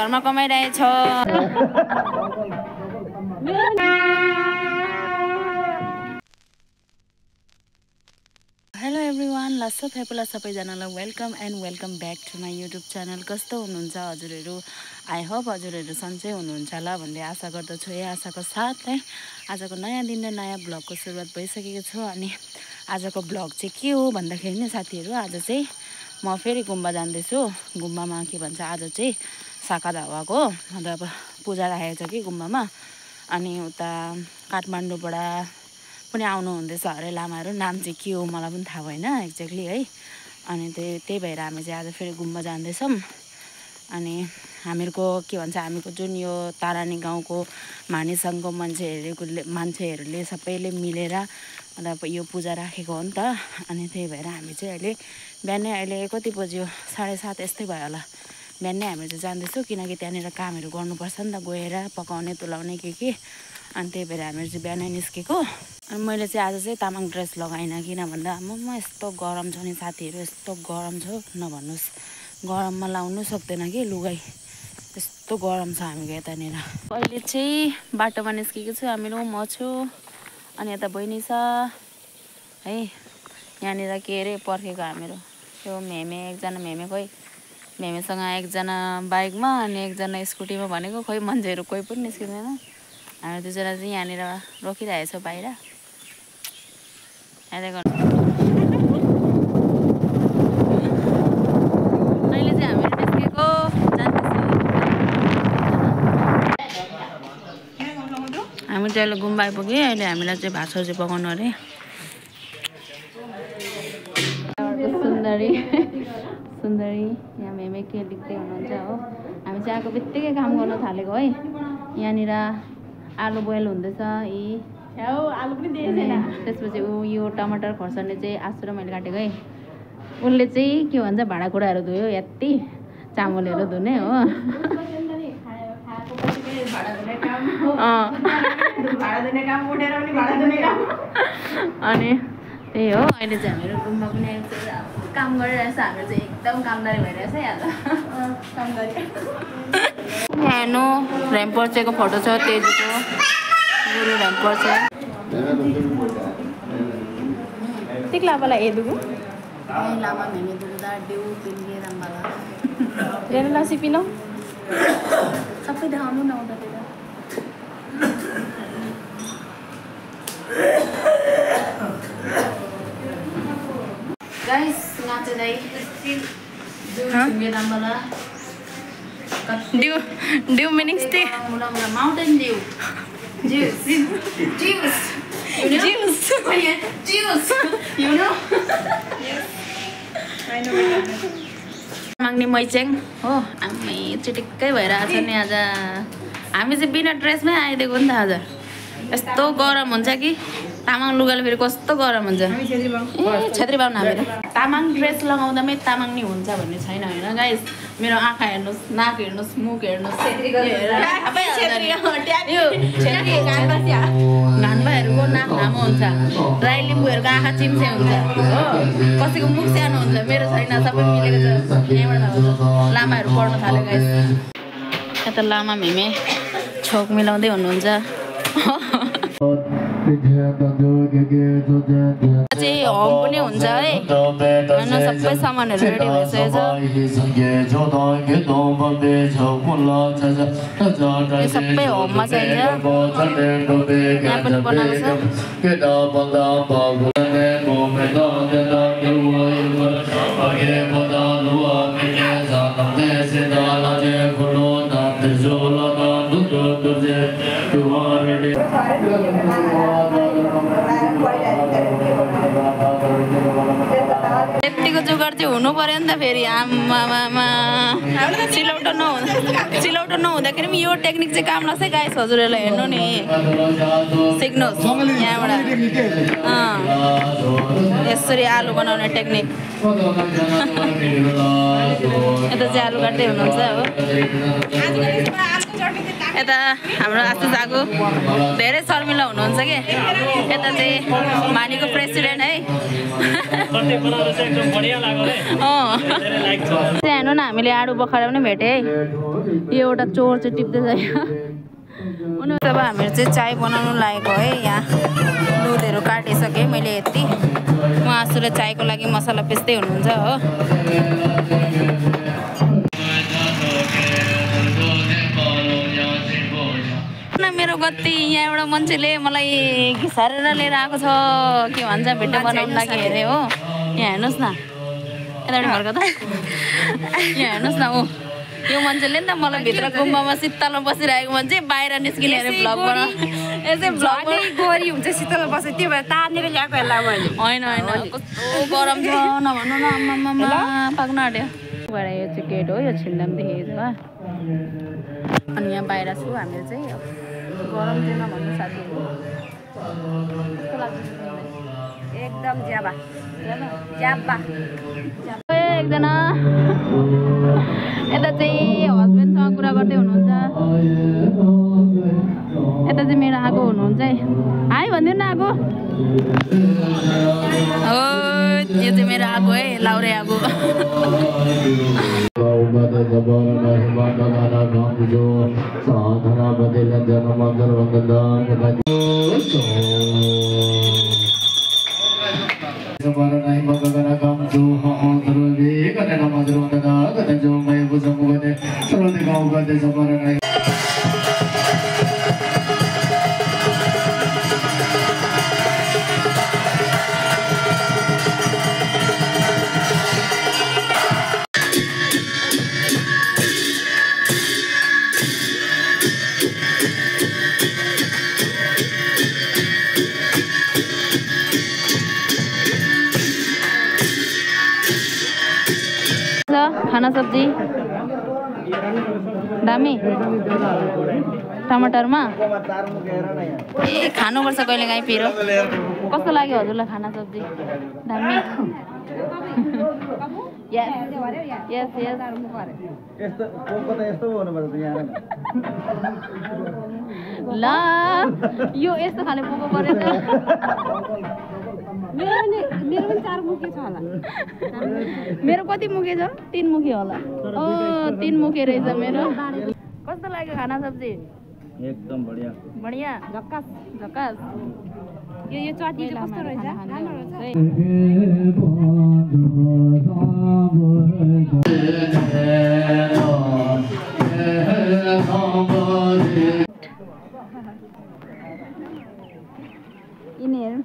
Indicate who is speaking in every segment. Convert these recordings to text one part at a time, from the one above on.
Speaker 1: घरमा कमाइरहेछ। Hello everyone, लस्सो फेपुला सबैजनालाई welcome back to my YouTube channel. कस्तो हुनुहुन्छ हजुरहरू? आई होप हजुरहरू सन्चै हुनुहुन्छ होला भन्ने आशा गर्दछु। आशाको साथ आजको नयाँ दिन र नयाँ ब्लगको सुरुवात भइसकेको छ। अनि आजको ब्लग चाहिँ के हो भन्दाखेरि नि साथीहरू, आज चाहिँ म फेरि गुम्बा जाँदैछु। गुम्बामा के भन्छ, आज चाहिँ साका धावाको मतलब पूजा राखेको छ कि गुम्बामा। अनि उता काठमाडौँबाट पनि आउनु हुँदैछ अरे लामाहरू। नाम चाहिँ के हो मलाई पनि थाहा भएन एक्ज्याक्टली है। अनि त्यही भएर हामी चाहिँ आज फेरि गुम्बा जाँदैछौँ। अनि हामीहरूको के भन्छ, हामीको जुन यो तारानी गाउँको माने सङ्घको मान्छेहरूले सबैले मिलेर मतलब यो पूजा राखेको हो नि त। अनि त्यही भएर हामी चाहिँ अहिले कति बज्यो, 7:30 यस्तै भयो होला। बिहानै हामी चाहिँ जाँदैछौँ किनकि त्यहाँनिर कामहरू गर्नुपर्छ नि त, गएर पकाउने तुलाउने के। अनि त्यही भएर हामीहरू चाहिँ बिहानै निस्केको। अनि मैले चाहिँ आज चाहिँ तामाङ ड्रेस लगाइनँ, किन भन्दा आम्मामा यस्तो गरम छ नि साथीहरू, यस्तो गरम छ नभन्नुहोस्। गरममा लाउनु सक्दैन कि लुगाई, यस्तो गरम छ हामीको यतानिर। अहिले चाहिँ बाटोमा निस्केको छु हामीहरू, म छु अनि यता बहिनी छ है। यहाँनिर के अरे पर्खेको हामीहरू, त्यो एकजना खोइ मेमेसँग एकजना बाइकमा अनि एकजना स्कुटीमा भनेको, खोइ मान्छेहरू कोही पनि निस्किँदैन। हामी दुईजना चाहिँ यहाँनिर रोकिरहेछौँ बाहिर। अहिले चाहिँ हामीहरू निस्केको जाँदैछौँ। हामी चाहिँ अहिले गुम्बा आइपुग्यो। अहिले हामीलाई चाहिँ भात सब्जी पकाउनु अरे। सुन्दरी यहाँ मेमे के लेख्दै हुनुहुन्छ हो। हामी चाहिँ आएको बित्तिकै काम गर्न थालेको है। यहाँनिर आलु बोइल हुँदैछ। आलु पनि दिएन। त्यसपछि यो टमाटर खोर्सानी चाहिँ आसु र मैले काटेको है। उसले चाहिँ के भन्छ भाँडाकुँडाहरू धुयो, यति चामलहरू धुने हो। अनि त्यही हो। अहिले चाहिँ हामीहरू गुम्बा पनि काम गरिरहेछ। हामीहरू चाहिँ एकदम कामदारी भइरहेछ यहाँ त। हेर्नु रेम्पर्चेको फोटो छ, तेजुको गुरु रेम्पर्चे ठीक लापाला ए दुगु लामा मेमे दुगुदा देउ पिल्गे रामबाला रेला सिपिलो सबै देखाउनु न उतातिर। गाइस नाच्दै पिल्गे रामबाला Dew meaning stay. Mountain dew. Juice. Juice. You know? Juice. Juice. You know? Yes. I know. माग्ने मैचेङ हो। हामी चिटिक्कै भइरहेको छ नि आज। हामी चाहिँ बिना ड्रेसमै आइदिएको नि त आज। यस्तो गरम हुन्छ कि तामाङ लुगाले फेरि कस्तो गरम हुन्छ। छेत्री बाहुन हामीहरू तामाङ ड्रेस लगाउँदामै तामाङ नि हुन्छ भन्ने छैन होइन गाइस। मेरो आँखा हेर्नुहोस्, नाक हेर्नुहोस्, मुख हेर्नुहोस्। घान्बाहरूको नाक लामो हुन्छ, राई लिम्बूहरूको आँखा चिम्से हुन्छ हो, कसैको मुख सानो हुन्छ। मेरो छैन, सबै मिलेको छ। यहाँबाट लामाहरू पढ्न थाल्यो गाइस। यता लामा मेमे छोक मिलाउँदै हुनुहुन्छ। चाहिँ होम पनि हुन्छ है होइन, सबै सामानहरू रेडी भइसकेको छ। यो सबै होममा चाहिन्छ, यहाँ पनि बनाएको छ। यतिको जुगाड चाहिँ हुनु पर्यो नि त फेरि। आमामा सिलौटो नहुँदाखेरि पनि यो टेक्निक चाहिँ काम लाग्छ गाइस। हजुरहरूलाई हेर्नु नि, सिक्नुहोस् यहाँबाट। यसरी आलु बनाउने टेक्निक। यता चाहिँ आलु काट्दै हुनुहुन्छ हो। यता हाम्रो आशिष आगो धेरै शर्मिला हुनुहुन्छ कि यता चाहिँ मानीको प्रेसिडेन्ट है त्यहाँ हेर्नु न हामीले आडु बखरा पनि भेट्यो है यो एउटा चोर चाहिँ टिप्दै जायो अनि तब हामीहरू चाहिँ चाय बनाउनु लागेको है यहाँ दुधहरू काटिसकेँ मैले यति उहाँ आसुले चायको लागि मसला पिस्दै हुनुहुन्छ हो मेरो गति यहाँ एउटा मान्छेले मलाई घिसारेर लिएर आएको छ के भन्छ भिडियो बनाउनु लागि हेरे हो यहाँ हेर्नुहोस् न यताबाट फर्क त यहाँ हेर्नुहोस् न ऊ यो मान्छेले नि त मलाई भित्र गुम्बामा शीतलमा बसिरहेको मान्छे बाहिर निस्किने अरे भ्लग बना यसै भ्लग गोरी हुन्छ शीतलमा बसे त्यो भएर तानेर ल्याएको होला मैले होइन कस्तो गरम छ नभन्नु न आम्मामा पाक्न आँट्यो भएर यो चाहिँ गेट हो यो छिन्दाम देखेको छ अनि यहाँ बाहिर छु हामीहरू चाहिँ गरम चाहिँ नभन्नु साथीहरू कस्तो लाग्छ एकदम ज्याबा एकजना यता चाहिँ हस्बेन्डसँग कुरा गर्दै हुनुहुन्छ यता चाहिँ मेरो आगो हुनुहुन्छ है हाई भनिदिनु न आगो हो यो चाहिँ मेरो आगो है लाउरे आगो खाना सब्जी दामी टमाटरमा ए खानुपर्छ कहिले काहीँ पिरो कस्तो लाग्यो हजुरलाई खाना सब्जी दामी ल यो यस्तो खाले पोको परेछ मेरो पनि 4 मुखे छ होला मेरो कति मुखे छ 3 मुखे होला ओ 3 मुखे रहेछ मेरो कस्तो लाग्यो खाना सब्जी एकदम बढिया बढिया झक्कास झक्कास यो चटनी चाहिँ कस्तो रहेछ राम्रो रहेछ यिनीहरू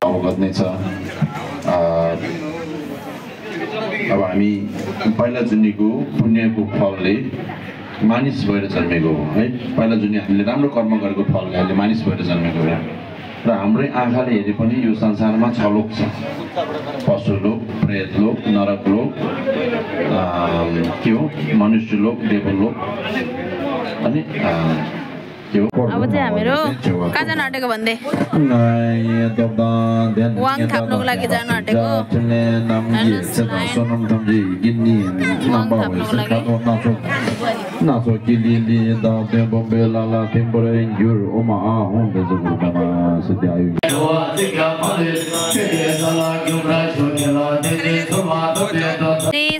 Speaker 2: अवगत नै छ अब हामी पहिला जुनीको पुण्यको फलले मानिस भएर जन्मेको हो है पहिला जुनी हामीले राम्रो कर्म गरेको फलले अहिले मानिस भएर जन्मेको हो र हाम्रै आँखाले हेरे पनि यो संसारमा 6 लोक छ पशु लोक प्रेत लोक नरक लोक के हो मनुष्य लोक देवलोक अनि
Speaker 1: अब चाहिँ हामीहरू कहाँ जानु आँटेको भन्दै वाङ थाप्नुको लागि जानु आँटेको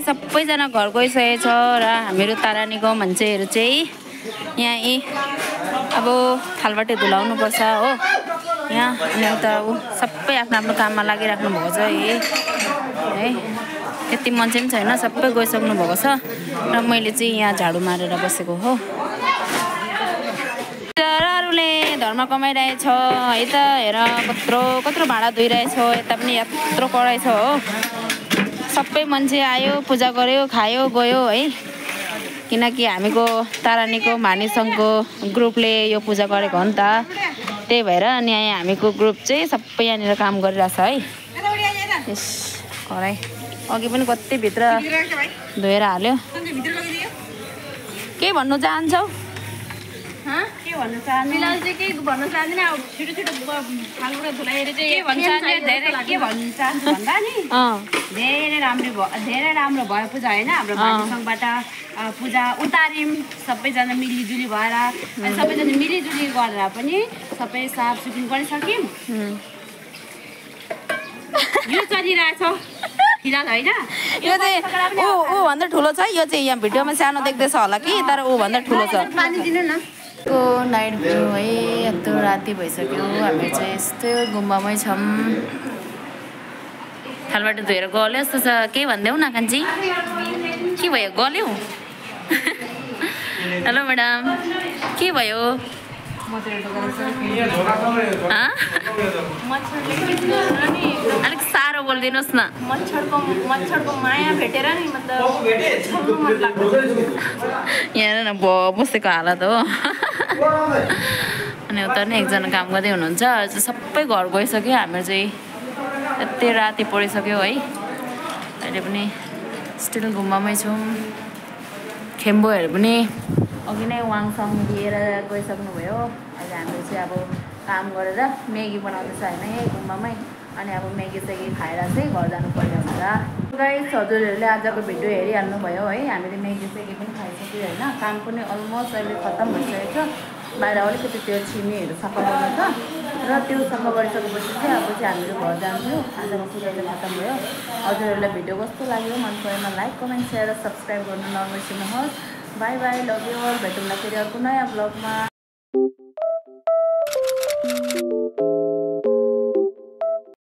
Speaker 1: सबैजना घर गइसकेको छ र हामीहरू तारानीको मान्छेहरू चाहिँ यहाँ अब थालबाटै धुलाउनु पर्छ हो यहाँ अनि उता अब सबै आफ्नो आफ्नो काममा लागिराख्नु भएको छ है त्यति मान्छे पनि छैन सबै गइसक्नु भएको छ र मैले चाहिँ यहाँ झाडु मारेर बसेको हो अरूले धर्म कमाइरहेछ है त हेर कत्रो भाँडा धोइरहेछ यता पनि यत्रो कराइ छ हो सबै मान्छे आयो पूजा गर्यो खायो गयो है किनकि हामीको तारानीको मानिस सङ्घको ग्रुपले यो पूजा गरेको हो नि त त्यही भएर अनि यहाँ हामीको ग्रुप चाहिँ सबै यहाँनिर काम गरिरहेछ है यस कराई अघि पनि कति भित्र धोएर हाल्यो के भन्नु चाहन्छौ के भन्न चाहन्छु फिलहाल चाहिँ केही भन्न चाहदिनँ अब छिटो छिटो खालबाट धुलाएर चाहिँ के भन्न चाहन्छु धेरै के भन्न चाहन्छु भन्दा नि धेरै राम्रो भयो पूजा होइन हाम्रो मानिस सङ्घबाट पूजा उतार्यौँ सबैजना मिलिजुली भएर अनि सबैजना मिलिजुली गरेर पनि सबै साफ सुग्घर पनि सक्यौँ यो चलिरहेछ फिलहाल होइन यो चाहिँ ऊ भन्दा ठुलो छ यो चाहिँ यहाँ भिडियोमा सानो देख्दैछ होला कि तर ऊ भन्दा ठुलो छ पानी दिनु न को नाइट भ्यू है यत्रो राति भइसक्यो हामी चाहिँ यस्तै गुम्बामै छौँ थालबाट धोएर गल्यो जस्तो छ के भन्देऊ न कान्छी के भयो गल्यौ हेलो म्याडम के भयो अलिक साह्रो बोलिदिनुहोस् न मच्छरको माया भेटेर नि यहाँ न बसेको हालत हो अनि उता नि एकजना काम गर्दै हुनुहुन्छ सबै घर गइसक्यो हाम्रो चाहिँ यति राति परिसक्यो है अहिले पनि स्टिल गुम्बामै छौँ खेम्बोहरू पनि अघि नै वाङसङ लिएर गइसक्नुभयो अहिले हामीले चाहिँ अब काम गरेर म्यागी बनाउँदैछ होइन यही गुम्बामै अनि अब म्यागी सेगी खाएर चाहिँ घर जानुपर्ने हुन्छ गाइस हजुरहरूले आजको भिडियो हेरिहाल्नु भयो है हामीले म्यागी सेगी पनि खाइसक्यो होइन काम पनि अलमोस्ट अहिले खत्तम भइसकेको छ बाहिर अलिकति त्यो छिमीहरू सफा गर्नु छ र त्यो सफा गरिसकेपछि चाहिँ अब चाहिँ हामीहरू घर जान्छौँ आजको पूजा चाहिँ खत्तम भयो हजुरहरूलाई भिडियो कस्तो लाग्यो मन परेमा लाइक कमेन्ट सेयर र सब्सक्राइब गर्नु नबिर्सिनुहोस् bye bye love you all भेटौँला फेरि अर्को नयाँ ब्लगमा